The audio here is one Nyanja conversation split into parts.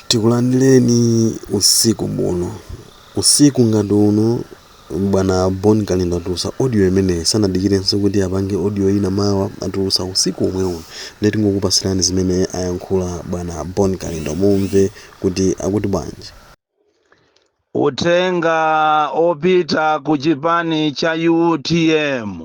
Tikulandireni usiku buno, usiku ngati uno. Bwana Bon Kalindo atulutsa audio imeneyi, sanadikirenso kuti apange audio ina mawa, atulutsa usiku omwe uno. Ndiye tingokupasirani zimene ayankhula bwana Bon Kalindo, mumve kuti akuti bwanji. Uthenga opita ku chipani cha UTM,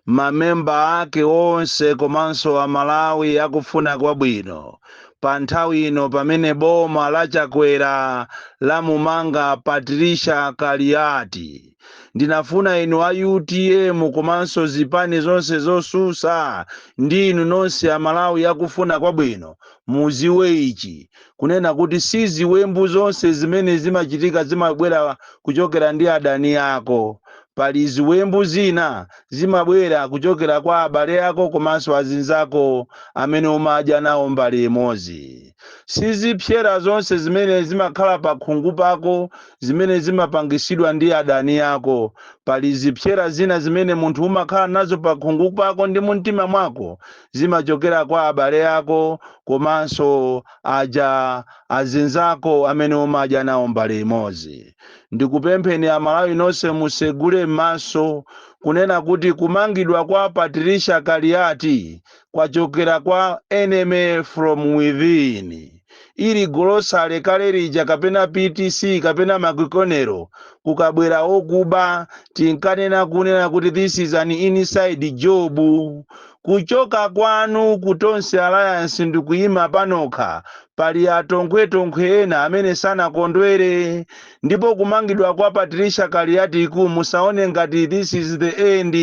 mamemba ake onse komanso Amalawi akufuna kwabwino, pa nthawi ino pamene boma la Chakwera lamumanga Patricia Kaliati, ndinafuna inu a UTM komanso zipani zonse zosusa ndi inu nonse Amalawi akufuna kwabwino muziwe ichi, kunena kuti si ziwembu zonse zimene zimachitika zimabwera kuchokera ndi adani ako. Pali ziwembu zina zimabwera kuchokera kwa abale ako komanso azinzako amene umadya nawo mbali imodzi. Si zipsera zonse zimene zimakhala pa khungu pako zimene zimapangisidwa ndi adani ako. Pali zipsera zina zimene munthu umakhala nazo pa khungu pako ndi mumtima mwako, zimachokera kwa abale ako komanso aja azinzako amene umadya nawo mbali imodzi. Ndikupempheni Amalawi nonse, musegule m'maso kunena kuti kumangidwa kwa Patricia Kaliati kwachokera kwa enemy from within. Ili golosale kale lija kapena PTC kapena Makikonero, kukabwera okuba tinkanena kunena kuti this is an inside job. Kuchoka kwanu ku Tonse Alliance ndikuyima panokha, pali atonkhwetonkhe ena amene sanakondwere. Ndipo kumangidwa kwa Patricia Kaliatiku, musaone ngati this is the end,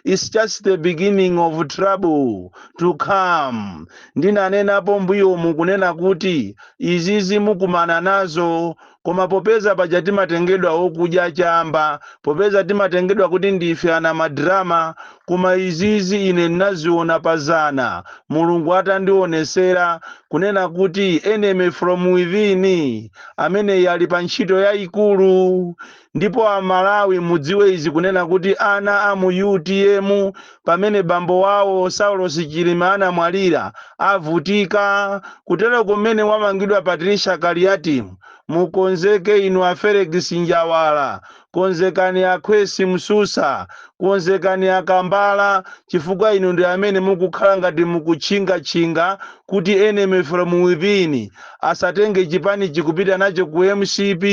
it's just the beginning of trouble to come. Ndinanenapo mbuyomu kunena kuti izizi mukumana nazo, koma popeza paja timatengedwa okudya chamba, popeza timatengedwa kuti ndife ana madrama, koma izizi ine ndinaziona pazana, Mulungu atandionesera kunena kuti enemy from within amene ali pa ntchito yayikulu. Ndipo Amalawi mudziwe izi, kunena kuti ana a mu UTM, pamene bambo wawo Saulos Chilima anamwalira, avutika kutero. Kumene wamangidwa Patricia Kaliati, mukonzeke inu a Felix Njawala, konzekani akhwesi Msusa, konzekani Akambala, chifukwa inu ndi amene mukukhala ngati mukutchingatchinga kuti enemy from within asatenge chipani chikupita nacho ku MCP.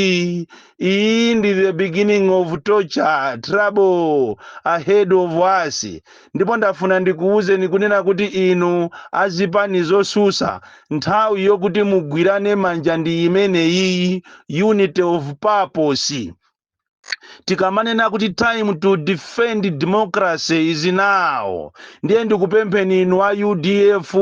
Iyi ndi the beginning of torture, trouble ahead of us. Ndipo ndafuna ndikuwuzeni kunena kuti inu azipani zosusa, nthawi yokuti mugwirane manja ndi imeneyi, unity of purpose. Tikamanena kuti time to defend democracy is now, ndiye ndikupempheni inu a UDF,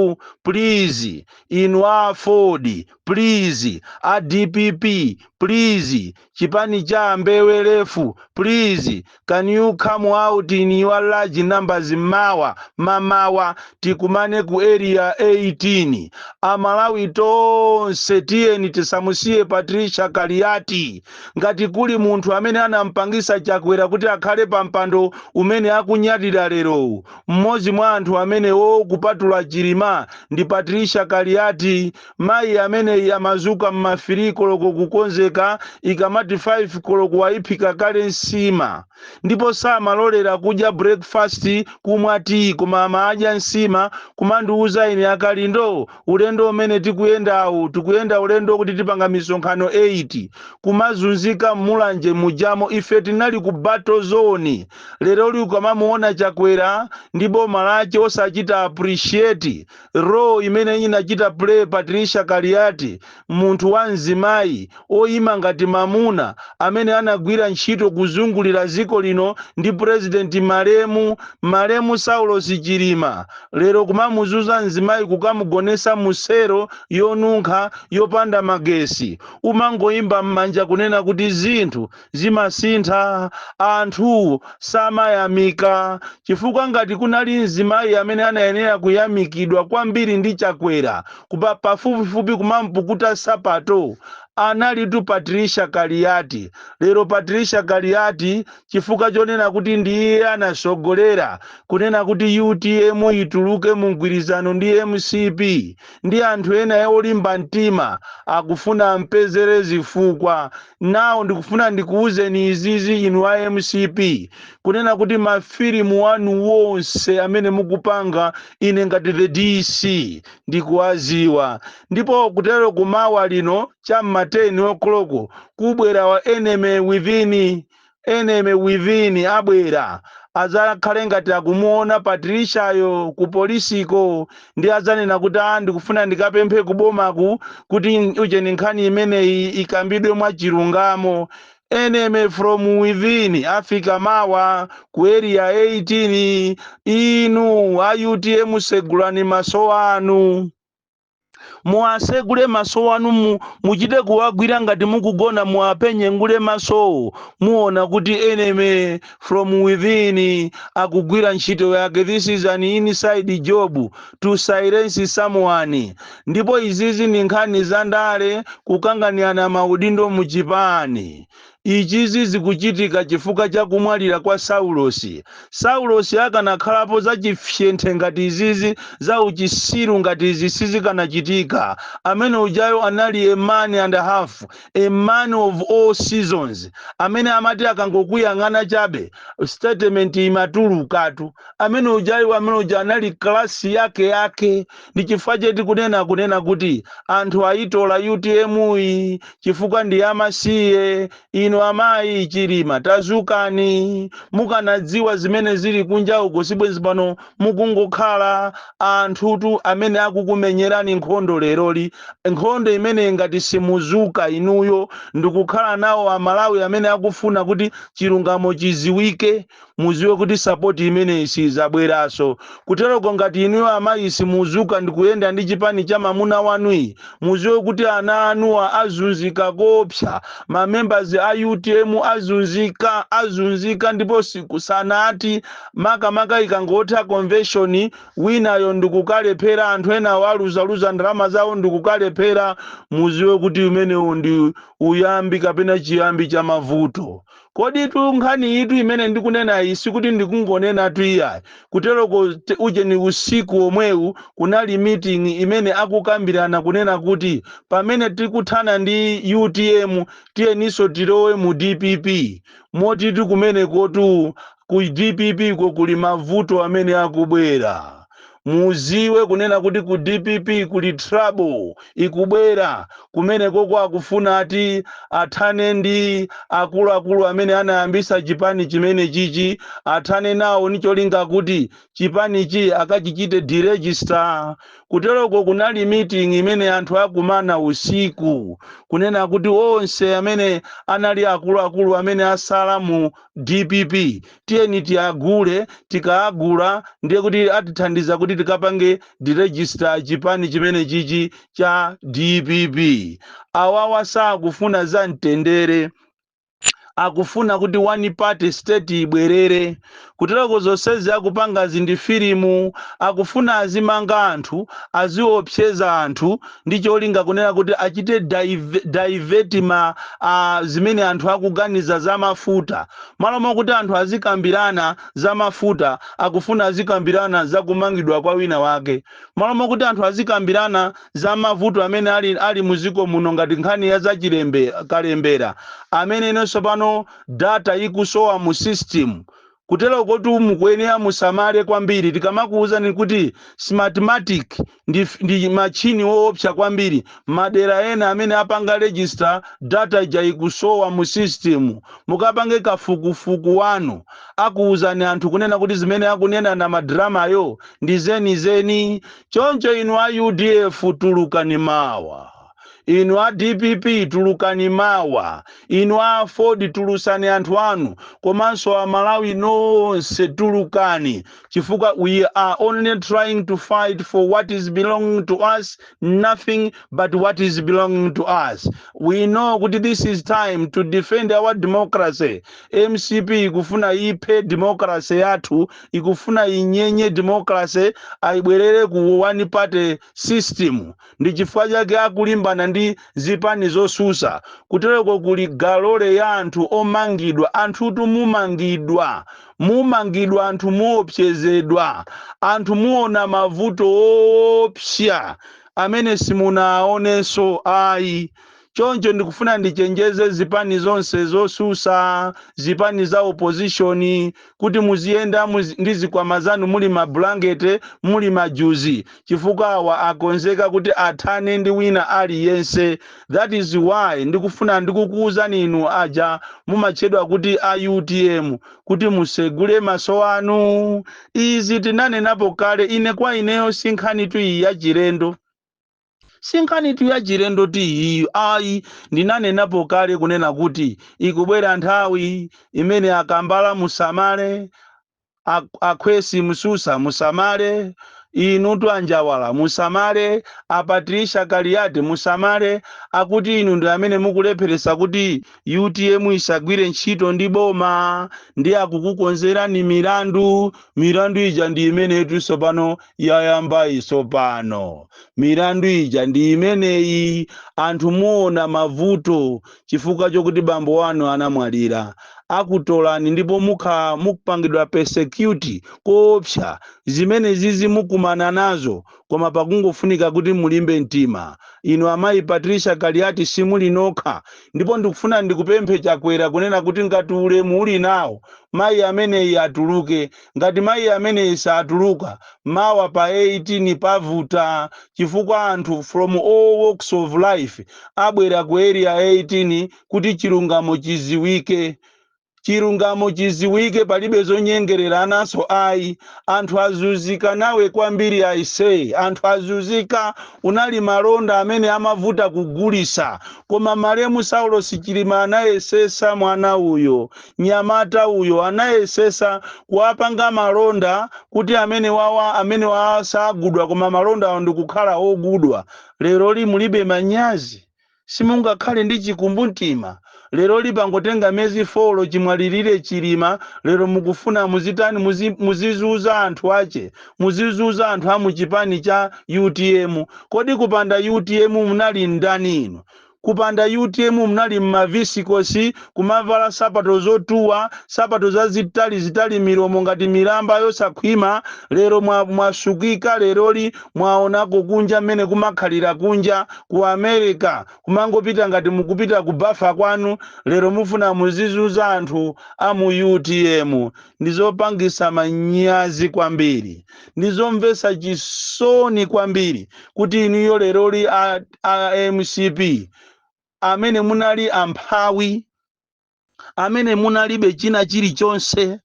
please, inu a Ford, please, a DPP, please, chipani cha Mbewelefu, please, can you come out in your large numbers mawa mamawa, tikumane ku Area 18. Amalawi tonse, tiyeni tisamusiye Patricia Kaliati. Ngati kuli munthu amene anampangisa Chakwera kuti akhale pa mpando umene akunyadira lero, mmodzi mwa anthu amenewo kupatula Chilima ndi Patricia Kaliati. Mayi amene amazuka mma 3 koloko kukonzeka, ikamati 5 koloko wayiphika kale nsima, ndipo samalolera kudya breakfast, kumwa tii, koma amadya nsima. Kumandiuza ine, "Akalindo, ulendo umene tikuyendawu, tikuyenda ulendo kuti tipanga misonkhano 8." Kumazunzika Mmulanje mujamo, ife tinali ku battle zone. Lero li ukamamuona Chakwera ndi boma lake osachita appreciate role imene inachita play Patricia Kaliati, munthu wa mzimayi oyima ngati mamuna amene anagwira ntchito kuzungulira dziko lino ndi president malemu Saulos Chilima, lero kumamuzuza mzimayi, kukamugonesa musero yonunkha yopanda magesi, umangoyimba m'manja kunena kuti zinthu zimasintha, anthu samayamika. Chifukwa ngati kunali mzimayi amene anayenera kuyamikidwa kwambiri ndi Chakwera, kupa pafupifupi kumampukuta sapato, Analitu Patricia Kaliati. Lero Patricia Kaliati, chifukwa chonena kuti ndiye anasogolera kunena kuti UTM ituluke mu mgwirizano ndi MCP, ndi anthu ena olimba mtima akufuna ampezere zifukwa. Nawo ndikufuna ndikuwuzeni izizi, inu a MCP, kunena kuti mafilimu wanu wonse amene mukupanga, ine ngati the DC ndikuwaziwa. Ndipo kutero kumawa lino cham'ma 10 o'clock kubwera wa enemy within, enemy within abwera adzakhale ngati akumuona Patriciayo ku polisiko, ndi adzanena kuti, "A, ndikufuna ndikapemphe kubomaku kuti ucheni nkhani imeneyi ikambidwe mwachilungamo." Enemy from within afika mawa ku Area 18. Inu a UTM, segulani maso anu, muwasegule maso anu, muchite kuwagwira ngati mukugona, muwapenyengule masowo, muona kuti enemy from within akugwira ntchito yake. This is an inside job to silence someone. Ndipo izizi ndi nkhani za ndale, kukanganirana maudindo muchipani. Ichizi zikuchitika chifukwa cha kumwalira kwa Saulosi. Saulosi akanakhalapo, zachifyenthe ngati izizi, za uchisiru ngati izi sizikanachitika. Amene ujayo anali a man and a half, a man of all seasons, amene amati akangokuyang'ana chabe statement imatulukatu. Amene ujayo, amene uja anali class yake yake. Ndi chifukwa cheti kunena kuti anthu ayitola UTM iyi chifukwa ndi amasiye. Inu amayi Chilima, tazukani. Mukanadziwa zimene zili kunja uko, sibwenzi pano mukungokhala. Anthutu amene akukumenyerani nkhondo leroli, nkhondo imene ngati simuzuka inuyo ndikukhala nawo Amalawi amene akufuna kuti chilungamo chiziwike, muziwe kuti support imeneyi sizabweranso. Kuteroko ngati inuyo amayi simuzuka ndikuyenda ndi chipani cha mamuna wanuyi, muziwe kuti ana anuwa azunzika kopsa. Mamembers a UTM azunzika, azunzika, ndipo sikusanati makamaka ikangotha convention, winayo ndikukalephera, anthu enawo aluzaluza ndalama zawo ndikukalephera, muziwe kuti umenewu ndi uyambi kapena chiyambi cha mavuto. Kodi tu nkhani itu imene ndikunena iyi, sikuti ndikungonena tu iyayi. Kuteroko uje ni usiku omwewu kunali meeting imene akukambirana kunena kuti pamene tikuthana ndi UTM, tiyeninso tilowe mu DPP. Motiti kumenekotu ku DPP ko kuli mavuto amene akubwera. Muziwe kunena kuti ku DPP kuli trouble ikubwera. Kumeneko akufuna ati athane ndi akuluakulu amene anayambisa chipani chimene chichi, athane nawo ni cholinga kuti chipanichi akachichite deregister. Kuteroko kunali meeting imene anthu akumana usiku kunena kuti onse amene anali akuluakulu amene asala mu DPP, tiyeni tiagule. Tikaagula ndiye kuti atithandiza kuti tikapange deregister chipani chimene chichi cha DPP. Awawa sakufuna za mtendere, akufuna kuti one party state ibwerere. Kutereko zonsezi akupangazi ndi filimu. Akufuna azimanga anthu, aziopseza anthu ndi cholinga kunena kuti achite divert ma zimene anthu akuganiza za mafuta. Malo mokuti anthu azikambirana za mafuta, akufuna azikambirana za kumangidwa kwa wina wake. Malo mokuti anthu azikambirana za mavuto amene ali muziko muno, ngati nkhani ya zachilembe kalembera amene inonso pano data ikusowa mu system. Kutero kuti mukuyenera musamale kwambiri. Tikamakuwuzani kuti Smartmatic ndi machini woopsa kwambiri, madera ena amene apanga register, data ija ikusowa mu system. Mukapange kafukufuku wanu, akuwuzani anthu kunena kuti zimene akunena na madramayo ndi zenizeni. Choncho inu a UDF, tulukani mawa. Inu a DPP, tulukani mawa. Inu a Ford, tulusani anthu anu. Komanso Amalawi nonse, tulukani, chifukwa we are only trying to fight for what is belonging to us, nothing but what is belonging to us. We know kuti this is time to defend our democracy. MCP ikufuna iphe democracy yathu, ikufuna inyenye democracy, ayibwerere ku one party system. Ndi chifukwa chake akulimbana ndi ndi zipani zosusa. Kutereko kuli galole ya anthu omangidwa. Anthutu mumangidwa, mumangidwa, anthu muopsezedwa, anthu muona mavuto oopsa amene simunaonenso ayi. Choncho ndikufuna ndichenjeze zipani zonse zosusa, zipani za opposition, kuti muziyenda ndi zikwama zanu muli mabulangete, muli majuzi, chifukwa awa akonzeka kuti athane ndi wina aliyense. That is why ndikufuna ndikukuwuzani inu aja mumatchedwa kuti a UTM kuti musegule maso anu. Izi tinanenapo kale. Ine kwa ineyo si nkhanitu iyi yachilendo, si nkhanitu yachilendo ti iyi ayi. Ndinanenapo kale kunena kuti ikubwera nthawi imene akambala musamale, akhwesi msusa musamale, inutu anjawala musamale, apatricia Kaliati musamale, akuti inu ndi amene mukulepheresa kuti UTM isagwire ntchito ndi boma, ndi akukukonzerani milandu. Milandu ija ndi imenetu tsopano yayamba isopano. Milandu ija ndi imeneyi. Anthu muona mavuto chifukwa chokuti bambo wanu anamwalira. Akutolani ndipo mukha mukupangidwa persecute koopsa. Zimene zizi mukumana nazo, koma pakungofunika kuti mulimbe mtima. Inu amayi Patricia Kaliati, simuli nokha. Ndipo ndikufuna ndikupemphe Chakwera kunena kuti ngati ulemu uli nawo, mayi ameneyi atuluke. Ngati mayi ameneyi satuluka, mawa pa 18 pavuta, chifukwa anthu from all walks of life abwera ku Area 18 kuti chilungamo chiziwike, chilungamo chiziwike. Palibe zonyengereranaso ayi. Anthu azunzika nawe kwambiri aisei, anthu azunzika. Unali malonda amene amavuta kugulisa, koma malemu Saulos Chilima anayesesa. Mwana uyo, nyamata uyo, anayesesa kuwapanga malonda kuti amene wawa, amene wawa sagudwa, koma malonda awo ndikukhala ogudwa. Lero li mulibe manyazi? Simungakhale ndi chikumbumtima? Lero lipangotenga miyezi 4 chimwalirire Chilima, lero mukufuna muzitani? Muzizuza anthu ache, muzizuza anthu a muchipani cha UTM. Kodi kupanda UTM munali ndani inu? Kupanda UTM munali mmavisikosi, kumavala sapato zotuwa, sapato zazitali zitali, milomo ngati milamba yosakhwima. Lero mwasukika. Leroli mwaonako kunja mmene kumakhalira kunja ku America, kumangopita ngati mukupita ku bafa kwanu. Lero mufuna muzizuza anthu a mu UTM. Ndizopangisa manyazi kwambiri, ndizomvetsa chisoni kwambiri kuti inuyo leroli a MCP amene munali amphawi, amene munalibe china chilichonse,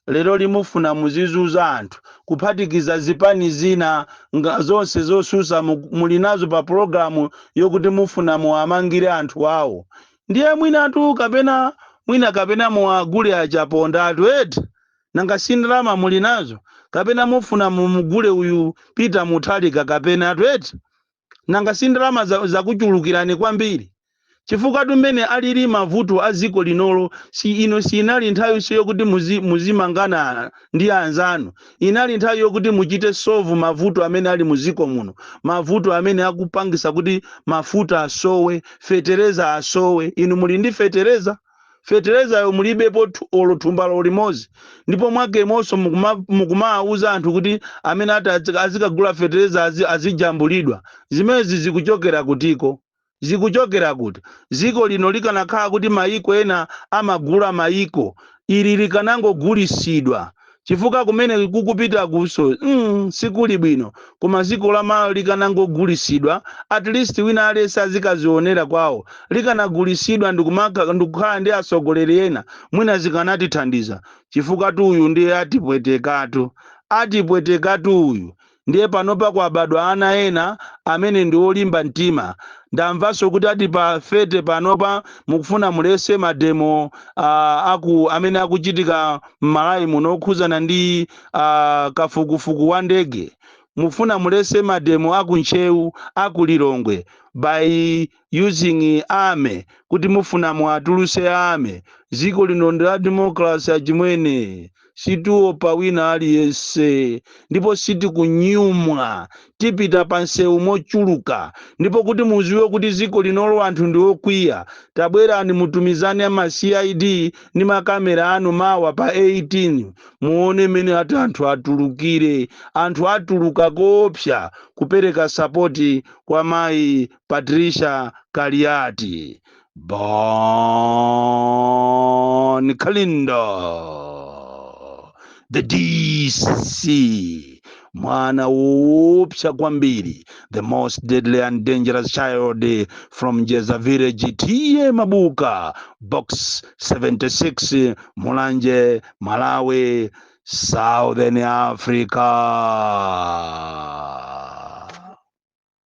lero limufuna muzizuza anthu, kuphatikiza zipani zina zonse zosusa muli nazo pa pologalamu yokuti mufuna muwamangire anthu awo. Ndiye mwinatu kapena mwina kapena muwagule achaponda atu eti? Nanga si ndalama muli nazo? Kapena mufuna mumugule uyu Peter Mutharika kapena atu eti? Nanga si ndalama zakuchulukirani kwambiri? Chifukwa tumene alili mavuto a dziko linolo, si ino sinali nthawi yokuti muzimangana ndi anzanu. Inali nthawi yokuti muchite solve mavuto amene ali muziko muno, mavuto amene akupangisa kuti mafuta asowe, fetereza asowe. Inu muli ndi fetereza? Feterezayo mulibepo olo thumbalo limodzi. Ndipo mwakemonso mukumawuza anthu kuti amene ati azikagula fetereza azijambulidwa. Zimenezi zikuchokera kutiko? Zikuchokera kuti? Dziko lino likanakhala kuti mayiko ena amagula mayiko, ili likanangogulisidwa, chifukwa kumene kukupita kuso sikuli bwino. Koma dziko la Malawi likanangogulisidwa, at least wina aliyense azikazionera kwawo. Likanagulisidwa ndikukhala ndi atsogoleri ena, mwina zikanatithandiza, chifukwa tu uyu ndiye atipwetekatu, atipwetekatu uyu. Ndiye panopa kwabadwa ana ena amene ndi olimba mtima. Ndamvanso kuti ati pa 30 panopa mukufuna mulese mademo aku amene akuchitika m'Malawi muno okhuzana ndi kafukufuku wa ndege. Mufuna mulese mademo aku Ntcheu, aku Lilongwe by using army, kuti mufuna muatuluse army. Dziko lino ndi la democracy achimwene. Situopa wina aliyense ndipo sitikunyumwa. Tipita pa nsewu mochuluka. Ndipo kuti muziwe kuti dziko linolo anthu ndi okwiya, tabwerani mutumizane ama CID ndi makamera anu mawa pa 18, muone mmene ati anthu atulukire. Anthu atuluka koopsa kupereka support kwa mayi Patricia Kaliati. Bon Kalindo, the DC, mwana woopsa kwambiri, the most deadly and dangerous child from Jeza Village, T/A Mabuka, Box 76, Mulanje, Malawi, Southern Africa.